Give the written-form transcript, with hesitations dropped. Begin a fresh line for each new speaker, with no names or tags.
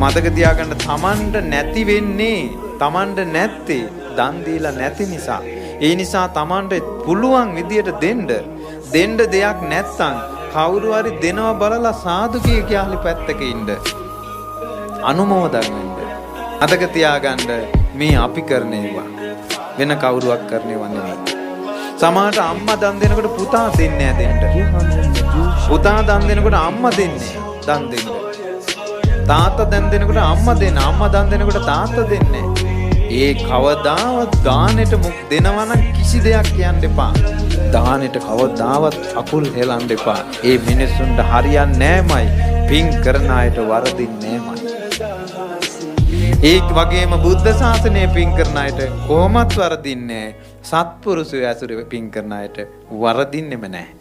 මතක තියාගන්න, තමන්ට නැති වෙන්නේ, තමන්ට නැත්තේ දන් දීලා නැති නිසා. ඒ නිසා තමන්ට පුළුවන් විදියට දෙන්න. දෙන්න දෙයක් නැත්තම් කවුරු හරි දෙනවා බලලා සාදු කිය කියලා පැත්තක ඉන්න. අනුමෝදන් වෙන්න. මතක තියාගන්න, මේ අපි කරන ඒවා වෙන කවුරුවක් කරන ඒවා නෙමෙයි. සමහරට අම්මා දන් දෙනකොට පුතා දෙන්නේ නෑ දෙන්න. පුතා දන් දෙනකොට අම්මා දෙන්නේ දන් දෙන්න. තාත්තා දන් දෙනකොට අම්මා දෙන්න. අම්මා දන් දෙනකොට තාත්තා දෙන්නේ. ඒ කවදාවත් දානෙට මුක් දෙනවා නම් කිසි දෙයක් කියන්න එපා. දානෙට කවදාවත් අකුල් හෙලන්න එපා. ඒ මිනිස්සුන්ට හරියන්නේ නෑමයි. පින් කරන අයට වරදින්නේ නෑමයි. ඒ වගේම බුද්ධ ශාසනය පින් කරන අයට කොහොමත් වරදින්නේ නෑ. සත්පුරුෂයෝ ඇසුරේ පින් කරන අයට වරදින්නෙම නෑ.